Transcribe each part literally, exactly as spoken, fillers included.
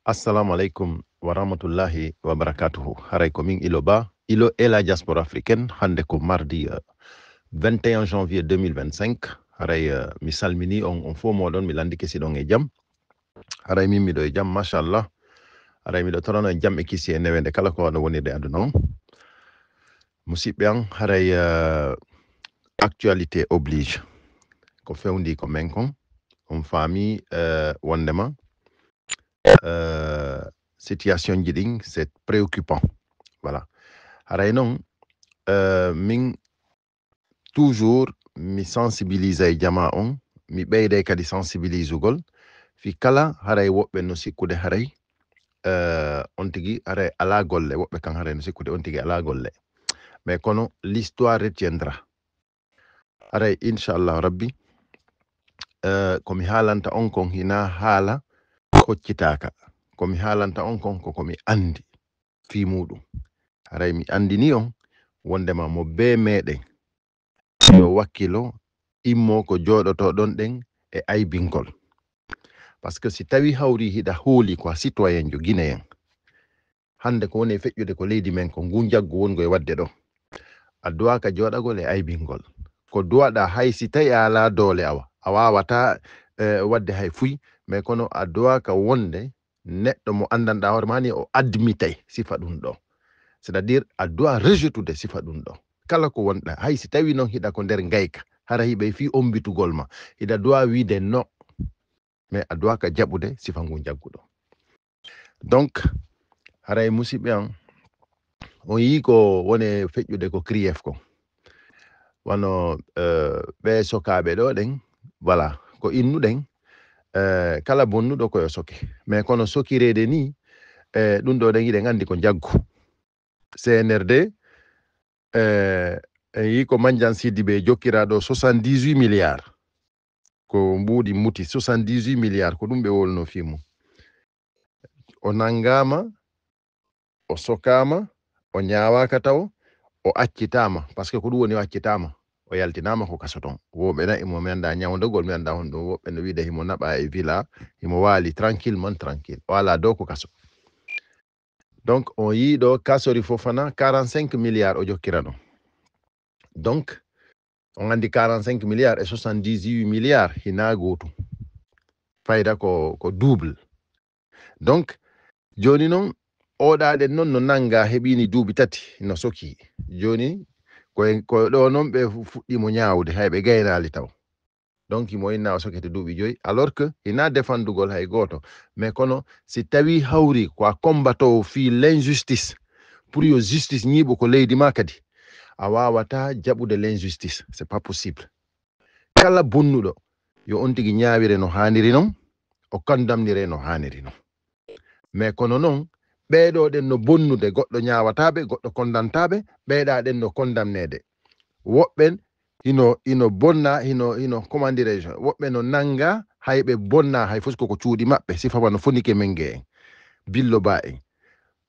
Assalamu alaikum wa rahmatullahi wa barakatuhu. Haray ko min Ilo Ba, Ilo et la diaspora africaine. Hannde ko mardi, euh, vingt et un janvier deux mille vingt-cinq. Haray, euh, mi salmini on, on fof moɗon, mi lanndike si ɗon e jam. Haray min miɗo e jam, machallah. Haray miɗo torano en jam e kisi e newende kala ko wano wonirde aduna on. Musidɓe an, haray, euh, actualité oblige. Ko fewndi ko men kon, on faami, euh, wondema, euh, situation ji ɗin, c'est préoccupant. Voilà. Haray non, euh, min toujours mi sensibilise e jama on, mi ɓeyday kadi sensibilisugol, fi kala haray woɓɓe no sikkude haray, euh, on tigi haray alaa golle, woɓɓe kan haray no sikkude on tigi alaa golle. Mais kono, l'histoire retiendra. Haray, inchallahu rabbi, euh, ko mi haalanta on kon hina haala koccitaaka. Ko mi haalanta on kon ko, ko mi anndi fii muɗum. Haray mi anndini on wondema mo bee meɗen yo wakkilo immo ko jooɗotoɗon ɗen e aybingol. Parce que si tawi hawri hiɗa hooli ko a citoyen jo guinéen, hannde ko woni e feƴƴude ko leydi men ko ngu njaggu wongo e waɗde ɗo. A duwaaka jooɗagol e aybingol. Ko duwaɗa hay si tawi a alaa doole awa, a waawata, eh, waɗde hay fuy, mais kono a duwaaka wonde neɗɗo mo anndanɗaa hoore maa ni o admitay sifa ɗum ɗo. C'est-à-dire a duwa rejetude sifa ɗum ɗo. Kala ko wonɗa, hay si tawi noon hiɗa ko nder ngayka, hara hiɓe fii ombitugol ma, hiɗa duwa wiide no. Mais a duwaaka jaɓude sifa ngu njagguɗo. Donc, haray musidɓe an, on yii ko woni feƴƴude ko krief ko. Wano, euh, ɓe sokaaɓe ɗo ɗen, voilà, ko innuɗen, euh, kala bonnuɗo ko yo soke. Mais kono sokireede ni, euh, ɗum ɗo ɗen hiɗen anndi ko njaggu. C N R D, euh, en yii ko Mandiang Sidibé jokkira ɗo soixante-dix-huit milliards. Ko mbuuɗi muti soixante-dix-huit milliards, ko ɗum ɓe wolno fii mum. O nanngaama, o sokaama, o ñaawaaka tawo, o accitaama, parce que ko ɗum woni o accitaama, o yaltinaama ko kaso ton. Woɓɓe na imo mi annda ñawndagol, mi annda honɗum, woɓɓe no wiide himo naɓa e villa, himo waali tranquillement, tranquille. O alaa dow ko kaso. Donc, on yii ɗo kasori Fofana quarante-cinq milliards o jokkirano. Donc, on anndi quarante-cinq milliards e soixante-dix-huit milliards hina gootum. Fayda ko, ko double. Donc, jooni noon, oɗaɗen noon no nannga heɓini duuɓi tati, no soki. Jooni, ko e, ko ɗo noon ɓe fu-, fuɗɗimo ñaawde, hay ɓe gaynaali taw. Donc, himo inna o sokete duuɓi joyi, alors que hina defandugol hay gooto. Mais kono, si tawi hawri ko a combattowo fii l'injustice, pour yo justice ñiiɓo ko leydi ma kadi, a waawata jaɓude l'injustice. C'est pas possible. Kala bonnuɗo, yo on tigi ñaawire no haaniri non, o condamnire no haaniri non. Mais kono non, ɓeeɗo ɗen no bonnude, goɗɗo ñaawataaɓe, goɗɗo condamnataaɓe, ɓeeɗa ɗen no condamneede. Woɓɓen hino, hino bonna, hino, hino, comment dirais-je, woɓɓe no nannga, hay ɓe bonna, hay fof koko cuuɗi maɓɓe, sifa wano Fonike Menge en, Billo Ba en,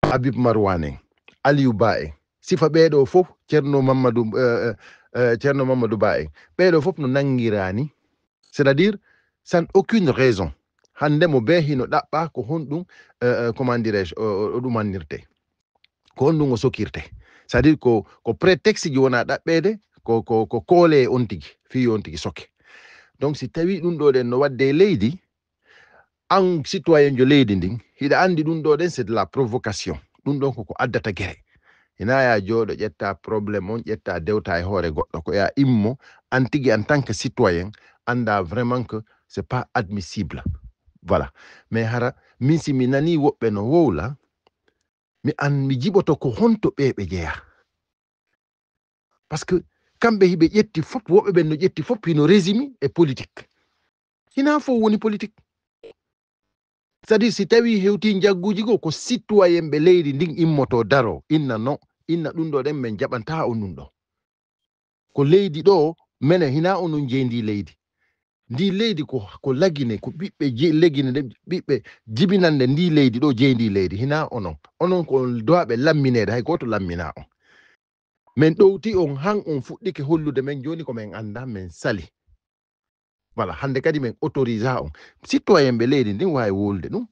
Habib Marwan en, Aliou Ba en, sifa ɓeeɗo fof, Ceerno Mamadou, eh, eh, eh, Ceerno Mamadou Ba en, ɓeeɗo fof no nanngirani, c'est-à-dire, sans aucune raison. Hannde mo bee hino ɗaɓɓa ko honɗum, eh, eh, comment dirais-je, o, o, o ɗumannirte. Ko honɗum o sokirte. C'est-à-dire ko, ko prétexte ji wona ɗaɓɓeede, ko, ko, ko koole on tigi, fii on tigi soke. Donc, si tawi ɗum ɗo ɗen no waɗde e leydi, an citoyen jo leydi ndin, hiɗa anndi ɗum ɗo ɗen, c'est de la provocation. Ɗum ɗon koko addata gere. Hina ya jooɗo ƴetta problème on, ƴetta dewta e hoore goɗɗo, ko ya immo, an tigi en tant que citoyen, annda vraiment que c'est pas admissible. Voilà. Mais hara, min si mi nani woɓɓe no wowla, mi an, mi jiɓoto ko honto ɓe ɓe jeya. Parce que kamɓe hiɓe ƴetti fop, woɓɓe ɓen no ƴetti fop hino régime e politique. Hina fof woni politique. C'est-à-dire, si tawi hewti njagguuji goo, ko citoyen ɓe leydi ndin immoto daro, inna no, inna ɗum ɗo ɗen, men jaɓanta on ɗum ɗo. Ko leydi ɗo, menen hina onon jeyi ndi leydi. Ndi leydi ko, ko Lagine, ko ɓiɓɓe je-, Lagine ɗe, ɓiɓɓe jibinande ndi leydi ɗo jeyi ndi leydi, hina onon. Onon ko on duwaaɓe lammineede, hay gooto lammina on. Men ɗowti on, han on fuɗɗike hollude men jooni ko men annda, men sali. Voilà, hannde kadi men autorisa on. Citoyen ɓe leydi ndin waawi wowlude ɗum.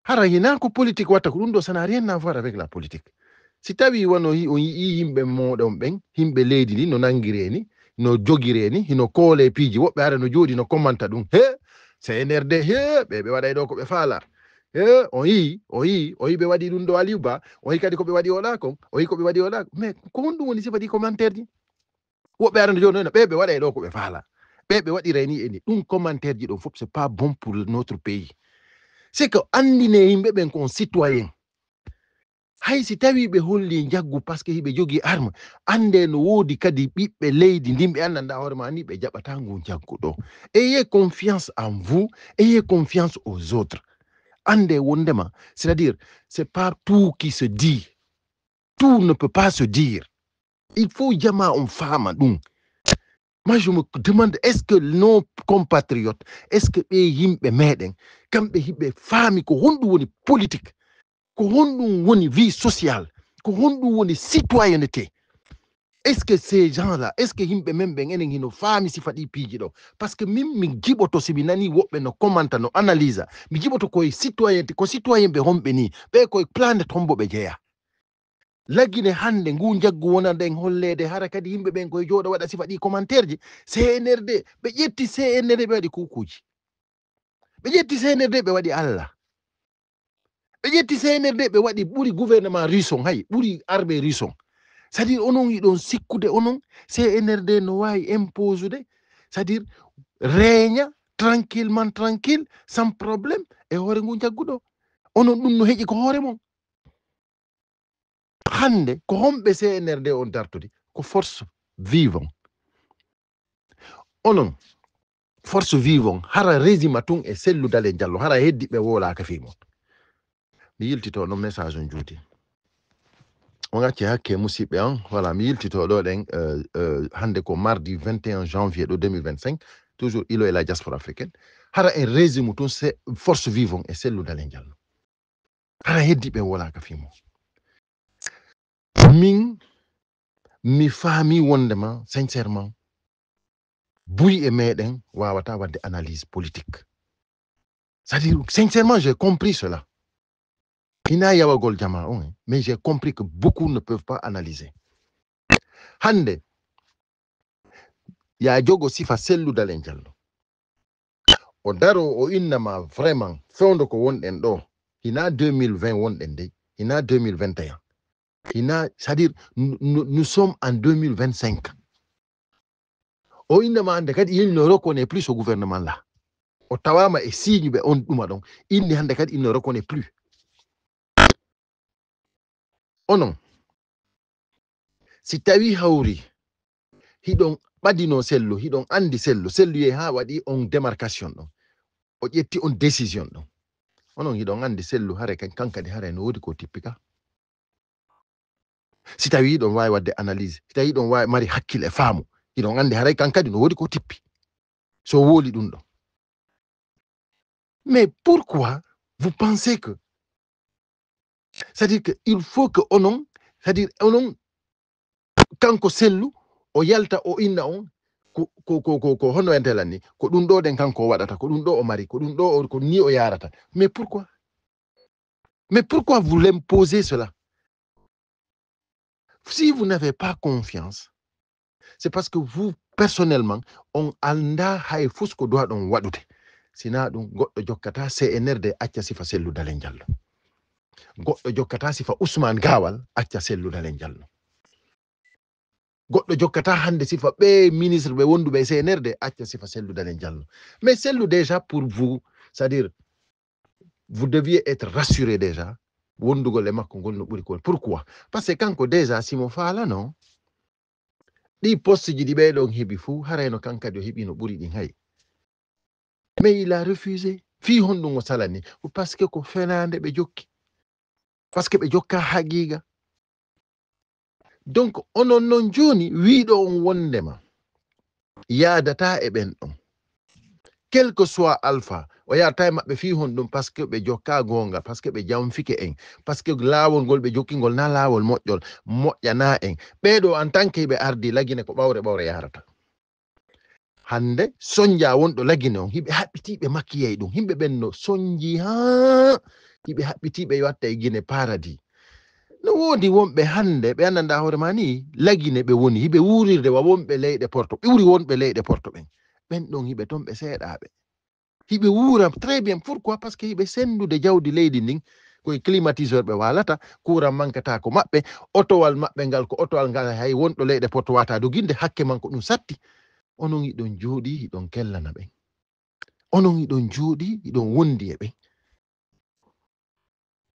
Hara hina ko politique watta ko ɗum ɗo, ça n'a rien à voir avec la politique. Si tawi wano hi- on yi'i yimɓe moɗon ɓen, yimɓe leydi ndi no nangireni, no jogireni, hino koole piiji woɓɓe hara no jooɗi no commenta ɗum. He, C N R D, he, ɓe ɓe waɗay ɗo ko ɓe faala. He, on yi'i, on yi'i, on yi'i ɓe waɗi ɗum ɗo Aliou Ba, on yi'i kadi ko ɓe waɗi oɗa kon, on yi'i ko ɓe waɗi oɗa kon. Mais ko honɗum woni sifa ɗi commentaire ji? Woɓɓe arande jooni no ɓe ɓe waɗay ɗo ko ɓe faala. Ɓe ɓe waɗiray ni e ni. Ɗum commentaire ji ɗon fof, c'est pas bon pour notre pays. C'est que andine yimɓe ɓen ko on citoyen. Hay si tawi ɓe holli njaggu parce que hiɓe jogii arme, ande no woodi kadi ɓiɓɓe leydi ndin ɓe anndanɗa hoore ma ni ɓe jaɓata ngu njaggu ɗo. Ayez confiance en vous, ayez confiance aux autres. Ande wondema, c'est-à-dire, c'est pas tout qui se dit. Tout ne peut pas se dire. Il faut jama on faama ɗum. Moi, je me demande, est-ce que nos compatriotes, est-ce que ɓe yimɓe meɗen, kamɓe hiɓe faami ko honɗum woni politique, ko honɗum woni vie sociale, ko honɗum woni citoyenneté? Est-ce que ces gens-là, est-ce que yimɓe men ɓen enen hino faami sifa ɗi piiji ɗo? Parce que min, mi jiɓoto si mi nani woɓɓe no commenta, no analysa, mi jiɓoto koye citoyenneté, ko citoyen ɓe honɓe ni, ɓe koye planète hombo ɓe jeeya? Lagine hannde ngu njaggu wonande en holleede hara kadi yimɓe ɓen koye jooɗo waɗa sifa ɗi commentaire ji. C N R D, ɓe ƴetti C N R D ɓe waɗi kukuuji. Ɓe ƴetti C N R D ɓe waɗi Allah. Ɓe ƴetti C N R D ɓe waɗi ɓuri gouvernement russe on, hay ɓuri armée russe on. C'est-à-dire onon yiɗon sikkude onon C N R D no waawi imposude, c'est-à-dire reña tranquillement, tranquille, sans problème e hoore ngu njagguɗo. Onon ɗum no heƴi ko hoore mon. Hannde ko homɓe C N R D on dartodi? Ko force vive on. Onon, force vive on, hara régime tun e Cellou Dalein Diallo, hara heddi ɓe wolaaka fii mon. Mi yiltito no message on juuti. On acci hakke musiɓɓe an, voilà, mi yiltito ɗo ɗen, euh, euh, hannde ko mardi vingt et un janvier ɗo deux mille vingt-cinq, toujours Ilo et la diaspora africaine. Hara en régime tun c'est force vive on e Cellou Dalein Diallo. Hara heddi ɓe wolaaka fii mon. Min, mi faami wondema, sincèrement, buy e meɗen wawata wadde analyse politique. C'est-à-dire, sincèrement, j'ai compris cela. Hina yawagol jama on, hein, mais j'ai compris que beaucoup ne peuvent pas analyser. Hannde, ya jogo sifa Cellou Dalein Diallo. O daro, o innama vraiment, fewndo ko wonɗen ɗo. Hina deux mille vingt wonɗen dey, hina deux mille vingt et un. Hina, c'est-à-dire, nous, nous, nous sommes en deux mille vingt-cinq. O innama hannde kadi, il ne reconnaît plus ce gouvernement-là. O tawama e signe ɓe on ɗuma ɗon. Inni hannde kadi, il ne reconnaît plus. Onon, si tawi hawri, hiɗon ɓadino Cellou, hiɗon andi Cellou, Cellou yehi ha waɗi on démarcation ɗon. O ƴetti on décision ɗon. Onon hiɗon andi Cellou hare kan, kan kadi hare no wodi ko tippi ka. Si tawi hiɗon wawi wadde analyse, si tawi hiɗon wawi mari hakkil e faamu, hiɗon andi haray kan kadi no wodi ko tippi. So woli ɗum ɗo. Mais pourquoi vous pensez que, c'est-à-dire que il faut que onon, c'est-à-dire onon, kanko Cellou, o yalta, o inna on, ko, ko, ko, ko, ko honno wiyante lan ni, ko ɗum ɗo ɗen kanko o waɗata, ko ɗum ɗo o mari, ko ɗum ɗo o, ko ni o yarata. Mais pourquoi? Mais pourquoi vous l'imposez cela? Si vous n'avez pas confiance, c'est parce que vous, personnellement, on anda hay fus ko doit ɗon waɗude. Sina ɗum, goɗɗo jokkata C N R D acca sifa Cellou Dalein Diallo. Goɗɗo jokkata sifa Ousmane Gawal acca Cellou Dalein Diallo. Goɗɗo jokkata hannde sifa ɓe ministre ɓe wonduɓe e C N R D acca sifa Cellou Dalein Diallo. Mais Cellou déjà pour vous, c'est-à-dire, vous deviez être rassuré déjà, wondugol e makko ngol no ɓuri ko. Pourquoi? Parce que kanko déjà simo faalano, ɗi poste ji ɗi ɓe ɗon heɓi fuu, harayno kan kadi o heɓi no ɓuri ɗin hay. Mais il a refusé. Fii honɗum o salani? Ko parce que ko fenaande ɓe jokki. Parce que ɓe jokka haqiiqa. Donc, onon non jooni wiiɗo on wondema yaadata e ɓen ɗon. Quel que soit alpha, o yaadata e maɓɓe fii honɗum, parce que ɓe jokka goonga, parce que ɓe jamfike en, parce que laawol ngol ɓe jokki ngol na laawol moƴƴol, moƴƴana en. Ɓee ɗo en tant que ɓe ardi Lagine ko ɓawre ɓawre yaarata. Hannde sonja wonɗo Lagine on, hiɓe haɓɓiti ɓe makkiyay ɗum. Himɓe ɓen no sonji haa Hiɓe haɓɓiti ɓe watta e Gine Paradis. No woodi wonɓe hannde, ɓe anndanɗaa hoore ma ni, lagine ɓe woni, hiɓe wuurirde wa wonɓe leyɗe Porto, ɓe ɓuri wonɓe leyɗe Porto ɓen. Ɓen ɗon hiɓe ton ɓe seeɗaaɓe. Hiɓe wuura très bien. Pourquoi? Parce que hiɓe senndude jawdi leydi ndin. Koye climatiseur ɓe waalata, courant mankata ko maɓɓe, otowal maɓɓe ngal ko otowal ngal hay wonɗo leyɗe Porto wata doginde, hakke man ko ɗum satti. Onon hiɗon jooɗi, hiɗon kellana ɓen. Onon hiɗon jooɗi, hiɗon wondi e ɓen.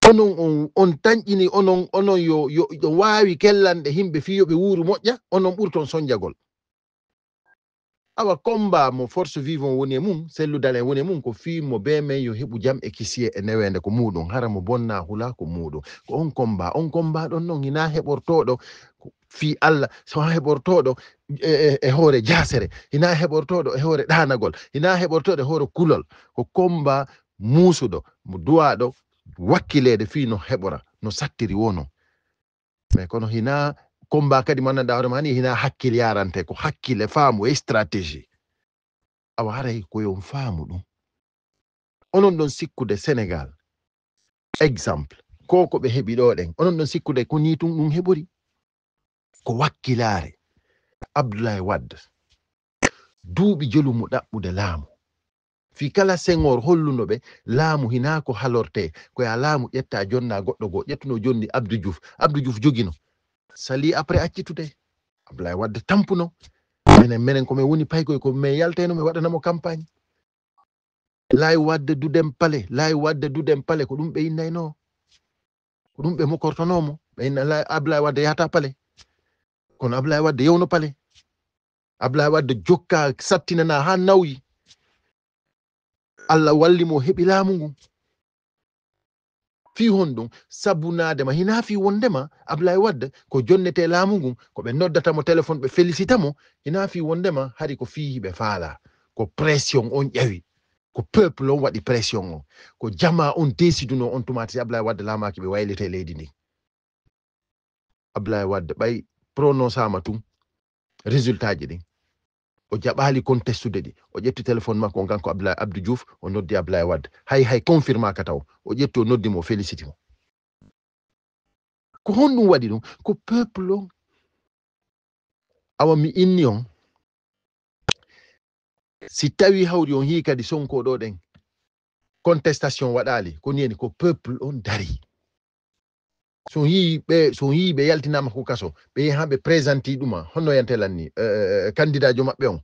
Onon on, on tanƴini, onon, onon yo, yo, hiɗon waawi kellanɗe himɓe fii yo ɓe wuuru moƴƴa, onon ɓurton sonjagol. Awa combat mo Force Vive on woni e mum, Cellou Dalein woni e mum, ko fii mo bee men yo heɓu jam e kisiyee e neweende ko muuɗum, hara mo bonna hula ko muuɗum. Ko on combat, on combat ɗon non, hinaa heɓortooɗo ko fii Alla, so heɓortooɗo e, e, e hoore jaasere, hinaa heɓortooɗo e hoore ɗaanagol, hinaa heɓortooɗo e hoore kulol. Ko combat muusuɗo, mo duwaaɗo wakkileede fii no heɓora, no sattiri woo non. Mais kono hinaa combat kadi mo anndanɗaa hoore ma ni, hinaa hakkil yarante, ko hakkile, faamu e stratégie. Awa haray ko yo on faamu ɗum. Onon ɗon sikkude Sénégal, exemple, ko ko ɓe heɓi ɗo ɗen, onon ɗon sikkude ko nii tun ɗum heɓori? Ko wakkilaare. Abdoulaye Wade, duuɓi jelu mo ɗaɓɓude laamu. Fii kala Senghor holluno ɓe laamu hinaa ko halortee, ko ya laamu ƴetta jonna goɗɗo goo, ƴettuno jonni Abdou Diouf. Abdou Diouf jogino. Sali après accitude. Abdoulaye Wade tampuno. Menen, menen ko men woni paykoy, ko men yaltayno, men waɗanamo campagne. Laay Wade duɗen pale, Laay Wade duɗen pale, ko ɗum ɓe innayno. Ko ɗum ɓe mokortono mo. Ɓe inna Laay, Abdoulaye Wade yahata pale. Kono Abdoulaye Wade yewno pale. Abdoulaye Wade jokka sattinana haa nawyi. Allah walli mo, o heɓi laamu ngun. Fii honɗum? Sabu naade ma, hinaa fii wonde ma Abdoulaye Wade ko jonnete laamu ngun, ko ɓe noddata mo téléphone, ɓe félicita mo, hinaa fii wonde ma hari ko fii hiɓe faala. Ko pression on ƴawi. Ko peuple on waɗi pression on. Ko jamaa on déciduno on tumaati si Abdoulaye Wade laamaaki ɓe waylete leydi ndin. Abdoulaye Wade ɓay prononçaama tun résultat ji ɗin. O jaɓaali contestude ɗi. O ƴetti téléphone makko on kanko Abdoulaye, Abdou Diouf, o noddi Abdoulaye Wade. Hay, hay confirmaka taw. O ƴetti, o noddi mo, o féliciti mo. Ko honɗum waɗi ɗum? Ko peuple on. Awa mi inni on, si tawi hawri on hii kadi Sonko ɗo ɗen, contestation waɗaali, ko ni en ko peuple on dari. So on yii ɓe, so on yii ɓe yaltinaama ko kaso, ɓe yehi haa ɓe présenté ɗuma, honno yante lanni, eh, eh, eh, candidat jo maɓɓe on,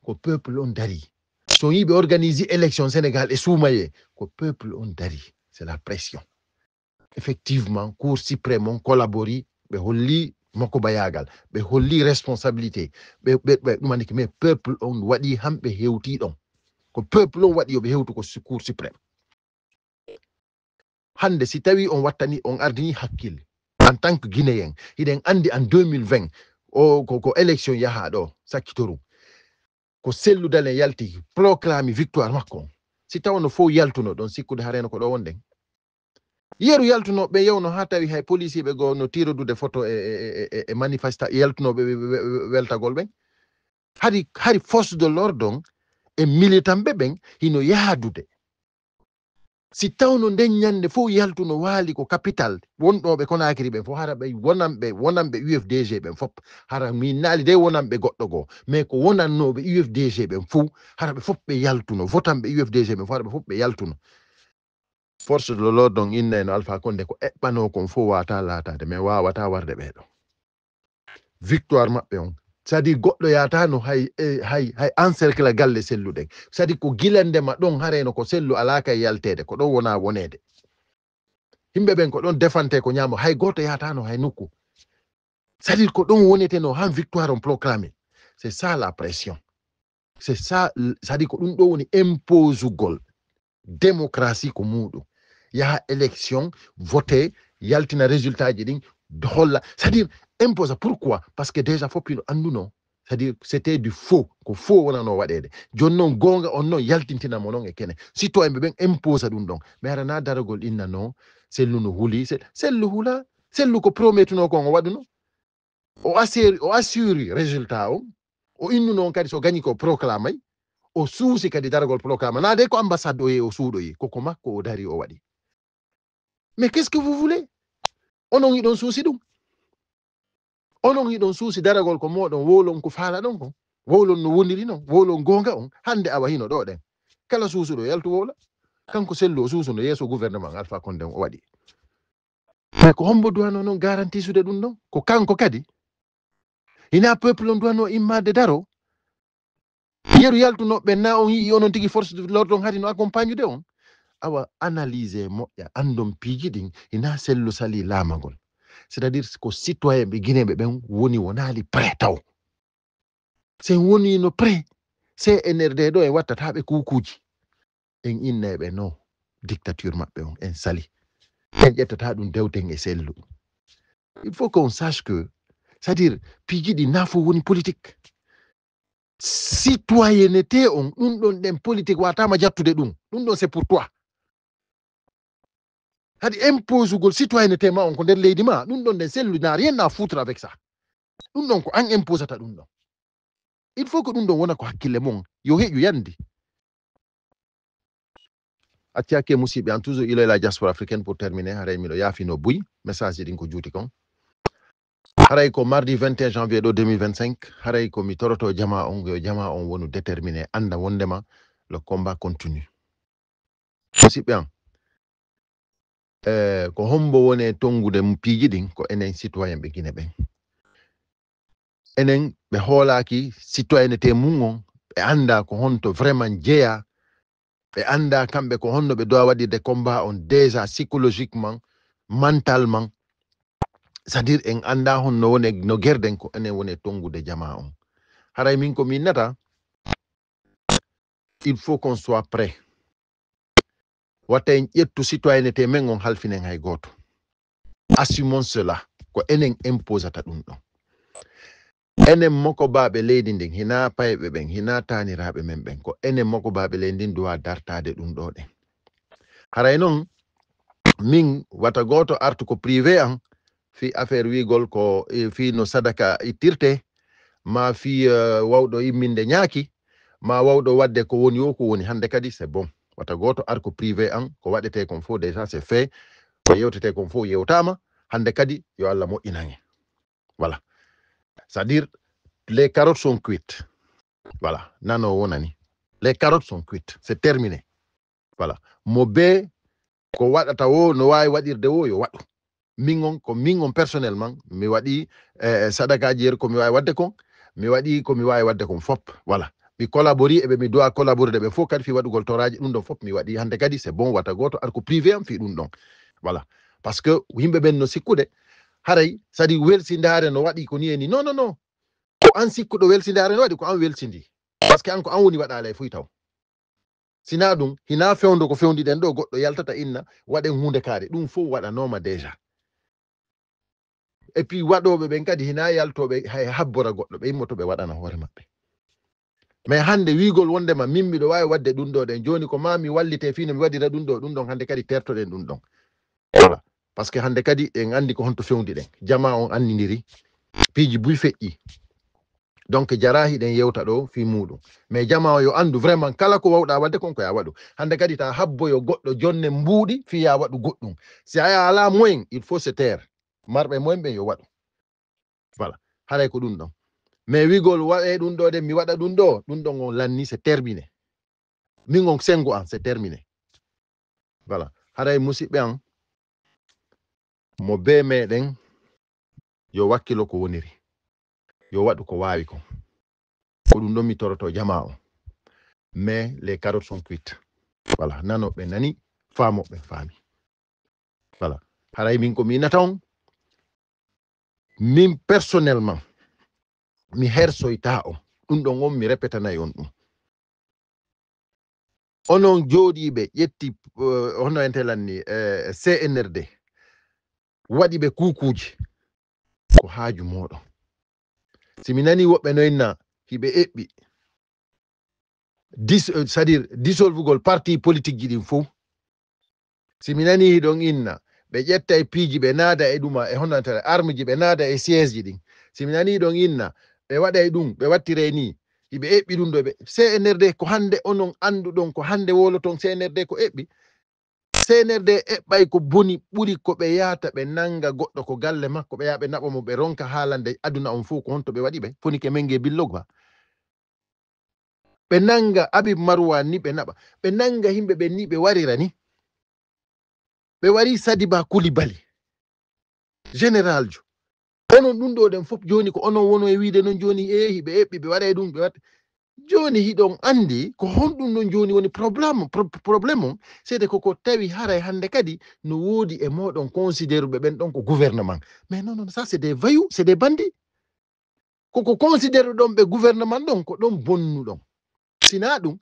ko peuple on dari. So on yii ɓe organisé élection Sénégal e suumayee, ko peuple on dari. C'est la pression. Effectivement, Cour suprême on collabori, ɓe holli mokobayaagal, ɓe holli responsabilité, ɓe, ɓe, ɓe ɗumani ki, mais peuple on waɗi hamɓe hewti ɗon. Ko peuple on waɗi yo ɓe hewtu ko su-, Cour suprême. Hannde, si tawi on wattani, on ardini hakkille, en tant que Guinéen, hiɗen anndi en deux mille vingt, o, ko, ko élection yaha ɗo, sakkitoru. Ko Cellou Dalein yalti, proclami victoire makko on. Si tawno fof yaltuno ɗon, sikkude hareno ko ɗo wonɗen. Yeru yaltunooɓe ɓe yewno haa tawi hay policier ɓe goo no tirodude photo e, e, e, e, e manifesta-, yaltunooɓe ɓe, ɓe, ɓe, ɓe weltagol ɓen. Hari, hari force de l'ordre on e militant ɓe ɓen hino yaadude. Si tawno nden ñande fof yaltuno waali ko capital, wonɗooɓe Conakry ɓen fof, hara ɓe wonanɓe, wonanɓe U F D G ɓen fof, hara mi naali de wonanɓe goɗɗo goo, mais ko wonannooɓe U F D G ɓen fof, hara ɓe fof ɓe yaltuno, votanɓe U F D G ɓen fof, hara ɓe fof ɓe yaltuno. Force de l'ordre on innayno Alpha Condé ko eɓɓanoo kon fof waata laataade, mais waawataa warde ɓee ɗoo. Victoire maɓɓe on. C'est-à-dire goɗɗo yaataano hay, eh, hay, hay encercle galle Cellou ɗen. C'est-à-dire ko gila ndema ɗon harayno ko Cellou alaa kay yalteede, ko ɗon wona woneede. Yimɓe ɓen ko ɗon defante ko ñaamo, hay gooto yaataano hay nokku. C'est-à-dire ko ɗon woneteno han victoire on proclamé. C'est ça la pression. C'est ça, c'est-à-dire ko ɗum ɗo woni imposugol démocratie ko muuɗum. Yaha élection, vote, yaltina résultat ji ɗin, holla. C'est-à-dire, imposa. Pourquoi? Parce que déjà fof hino annduno. C'est-à-dire, c'était du faux. Ko faux wonano waɗeede. Jooni noon, goonga on noon, yaltintina mo noon e kene. Citoyen ɓe ɓen imposa ɗum ɗon. Mais hara na daragol inna no, Cellou no huli. Se-, Cellou hula. Cellou ko promettuno kon o waɗuno. O assure, o assure résultat on. O innuno on kadi so gañi ko proclamay. O suusi kadi daragol proclama. Na de ko ambassade o yehi o suuɗoyi. Ko ko makko o dari o waɗi. Mais qu'est-ce que vous voulez? Onon hiɗon suusi ɗum. Onon hiɗon suusi daragol ko moɗon, wowlon ko faalaɗon kon. Wowlon no woniri non, wowlon goonga on. Hannde awa hino ɗo ɗen. Kala suusuɗo yaltu wowla. Kanko Sellu o suusuno yeeso gouvernement Alpha Condé on o waɗi. Mais ko hombo duwano non garantisude ɗum ɗon? Ko kanko kadi. Hina peuple on duwano immade daro. Yeru yaltunoɓe na on yi'i onon tigi force de l'ordre on hari no accompagnude on. Awa analyse moƴƴa, andon piiji ɗin, hina Sellu sali laamagol. C'est-à-dire ko citoyen ɓe Guinée ɓe ɓen woni wonaali prêt taw. Si en wonino prêt, C N R D ɗo en wattata ɓe kukuuji. En innay ɓe non, dictature maɓɓe on, en sali. En ƴettata ɗum dewten e Sellu. Il faut qu'on sache que, c'est-à-dire, piiji ɗi na fof woni politique. Citoyenneté on, ɗum ɗon ɗen politique watama jattude ɗum. Ɗum ɗon c'est pour toi. Hadi imposugol citoyenneté ma on ko nder leydi ma, ɗum ɗon ɗen Sellu n'a rien à foutre avec ça. Ɗum ɗon ko an imposata ɗum ɗon. Il faut que ɗum ɗon wona ko hakkille mon. Yo heƴu yandi. Acci hakke musiɓɓe an, toujours ilo e la diaspora africaine pour terminer, haray miɗo yaafino buy, message ɗin ko juuti kon. Haray ko mardi vingt et un janvier ɗo deux mille vingt-cinq, haray ko mi toroto jama on, yo jama on wonu déterminé, anda wondema le combat continue. Musiɓɓe an, eh, ko hombo woni e tongude m-, piiji ɗin? Ko enen citoyen ɓe Guinée ɓen. Enen ɓe hoolaaki citoyenneté mum on, ɓe anda ko honto vraiment jeeya, ɓe anda kamɓe ko honno ɓe dowa waɗirde combat on déjà psychologiquement, mentalement. C'est-à-dire en anda honno woni, no gerden ko enen woni e tongude jama on. Haray min ko mi innata, il faut qu'on soit prêt. Wata en ƴettu citoyenneté men on halfinen hay gooto. Assumons cela. Ko enen imposata ɗum ɗon. Enen mokobaaɓe leydi ndin, hina payɓe ɓen, hina taaniraaɓe men ɓen, ko enen mokobaaɓe leydi ndin duwa dartaade ɗum ɗo ɗen. Haray non, min wata gooto artu ko privé an, fii affaire wiigol ko, e, fii no sadaka ittirte, ma fii, eh, wawɗo imminde ñaaki, ma wawɗo wadde ko woni o, ko woni hande kadi, c'est bon. Wata gooto ar ko privé an, ko waɗetee kon fof déjà c'est fait. Ko yewtetee kon fof yewtaama. Hande kadi, yo Allah moƴƴinan en. Voilà. C'est-à-dire, les carottes sont cuites. Voilà. Nano wonani. Les carottes sont cuites. C'est terminé. Voilà. Mo be ko waɗata wo, no waawi waɗirde wo, yo waɗu. Min on, ko min on personnellement, mi waɗi, eh, sadakaaji yeru ko mi waawi waɗde kon, mi waɗi ko mi waawi waɗde kon fop. Voilà. Mi collabori e ɓe mi doit collaborer ɓe fof kadi fii waɗugol toraaji, ɗum ɗon fop mi waɗi. Hande kadi, c'est bon, wata gooto ar ko privé am fii ɗum ɗon. Voilà. Parce que yimɓe ɓen no sikkude, haray, c'est-à-dire welsindaare no waɗi ko ni e ni. Non, non, non. Ko an sikkuɗo welsindaare no waɗi, ko an welsindi. Parce que an ko an woni waɗaale e fuy taw. Sina ɗum, hina fewndo ko fewndi ɗen ɗo, goɗɗo yaltata inna, waɗen huunde kaari. Ɗum fof waɗanooma déjà. Et puis waɗooɓe ɓen kadi hina yaltooɓe hay habbora goɗɗo, ɓe immoto ɓe waɗana hoore maɓɓe. Mais hande wiigol wondema min miɗo waawi waɗde ɗum ɗo ɗen, jooni ko ma mi wallite fii no mi waɗira ɗum ɗo, ɗum ɗon hande kadi tertoɗen ɗum ɗon. Voilà. Parce que hande kadi en andi ko honto fewndi ɗen. Jama on andindiri, piiji buy feƴƴi. Donc, jara hiɗen yewta ɗo fii muɗum. Mais jama o yo andu vraiment kala ko wawɗa waɗde kon ko ya waɗu. Hande kadi ta habboyo goɗɗo jonne mbuuɗi fii ya waɗu goɗɗum. Si a ala moyen, il faut se taire. Marɓe moyen ɓen yo waɗu. Voilà. Haray ko ɗum ɗon. Mais wiigol waɗe ɗum ɗo de, mi waɗa ɗum ɗo, ɗum ɗon on lanni, c'est terminé. Min on sengo an, c'est terminé. Voilà. Haray musiɓɓe an, mo be meɗen, yo wakkilo ko woniri. Yo waɗu ko waawi kon. Ko ɗum ɗon mi toroto jama on. Mais les carottes sont cuites. Voilà. Nanoɓe nani, faamoɓe faami. Voilà. Haray min ko mi innata on, min personnellement, mi hersoyta on. Ɗum ɗon on, mi repetanay on ɗum. Onon jooɗiiɓe ƴetti, eh, hono enten lanni, eh, C N R D, waɗi ɓe kuukuuji, ko haaju mooɗon. Si mi nani woɓɓe no inna hiɓe eɓɓi, dis-, eh, c'est-à-dire dissolvugol parti politique ji ɗin fof. Si mi nani hiɗon inna, ɓe ƴetta e piiji, ɓe naada e ɗuma, e hono enten arme ji, ɓe naada e siège ji ɗin. Si mi nani hiɗon inna, ɓe waɗa e ɗum, ɓe wattira e ni, hiɓe eɓɓi ɗum ɗo, ɓe C N R D ko hande onon annduɗon, ko hande woloton C N R D ko eɓɓi. C N R D eɓɓay ko boni ɓuri ko ɓe yaata ɓe nannga goɗɗo ko galle makko, ɓe yaha ɓe naɓa mo, ɓe ronka haalande aduna on fof ko honto ɓe waɗi ɓe. Foni ke menge billogo ha. Ɓe nannga Habib Marwan ni ɓe naɓa. Ɓe nannga yimɓe ɓen ni ɓe warira ni. Ɓe wari Sadiba Koulibaly. Général jo. Onon ɗum ɗo ɗen fof jooni ko onon wono e wiide noon jooni eehi ɓe eɓɓi ɓe waɗa e ɗum ɓe waɗa. Jooni hiɗon anndi ko honɗum noon jooni woni problème, pro-, problème on, c'est de koko tawi haray hannde kadi no woodi e mooɗon considéruɓe ɓen ɗon ko gouvernement. Mais non, non, ça c'est des voyous, c'est des bandits. Koko considéruɗon ɓe gouvernement ɗon, ko ɗon bonnuɗon. Sinaa ɗum,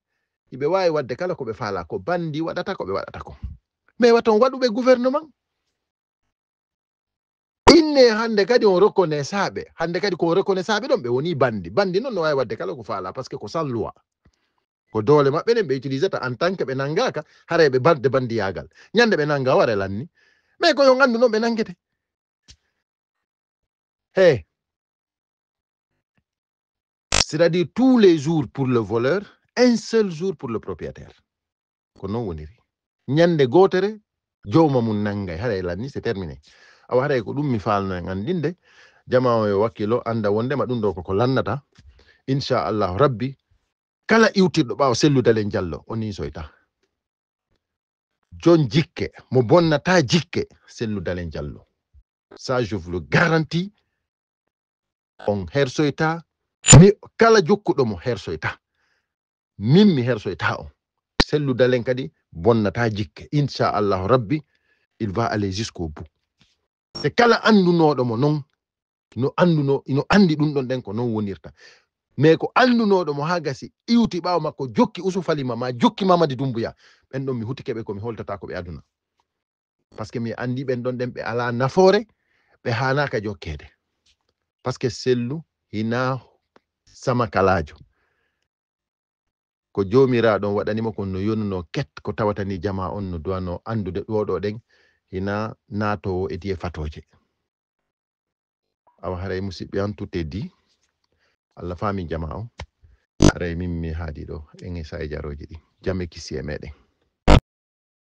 hiɓe waawi waɗde kala ko ɓe faalaa, ko bandi waɗata ko ɓe waɗata ko. Mais waton waɗuɓe gouvernement. Inne hannde kadi on reconnaissaaɓe, hannde kadi ko on reconnaissaaɓe ɗon ɓe woni bandi. Bandi noon no waawi waɗde kala ko faalaa, parce que ko sans loi. Ko doole maɓɓe ɗen ɓe utilisata en tant que ɓe nanngaaka, haray ɓe baɗde bandiyaagal. Ñande ɓe nannga wara lanni. Mais ko yo nganndu noon ɓe nanngete. Hey. C'est-à-dire tous les jours pour le voleur, un seul jour pour le propriétaire. Ko noon woniri. Ñande gootere, jowma mum nanngay, haray lanni, c'est terminé. Awa haray ko ɗum mi faalno en anndinde, jamaa o yo wakkilo, annda wondema ɗum ɗo koko lannata. Inchallahu Rabbi, kala iwtirɗo ɓaawo Sellu Dalen Jallo, o ninsoyta. Jon jikke, mo bonnata jikke, Sellu Dalen Jallo. Ça, je vous le garantis, on hersoyta, mi kala jokkuɗo mo hersoyta. Min mi hersoyta on. Sellu Dalen kadi bonnata jikke. Inchallahu Rabbi, il va aller jusqu'au bout. Se kala anndunooɗo mo non, no annduno, no anndi ɗum ɗon ɗen ko non wonirta. Mais ko anndunooɗo mo haa gasi, iwti ɓaawo makko, jokki Usufali ma, ma jokki Mamadi Dumbuya, ɓen ɗon mi hutike ɓe ko mi holtata ko ɓe aduna. Parce que mi anndi ɓen ɗon ɗen ɓe alaa nafoore, ɓe haanaaka jokkeede. Parce que Sellu hinaa samakalaajo. Ko Joomiraaɗo on waɗani mo kon no yonunoo ket, ko tawata ni jamaa on no duwanoo anndude ɗoo ɗoo ɗen hinaa naatoowo e diye fatooje. Awa haray musidɓe an tout est dit. Allah faami jamaa on. Haray min mi haadi ɗo en e sa'i jarooji ɗi. Jam e kisi e meɗen.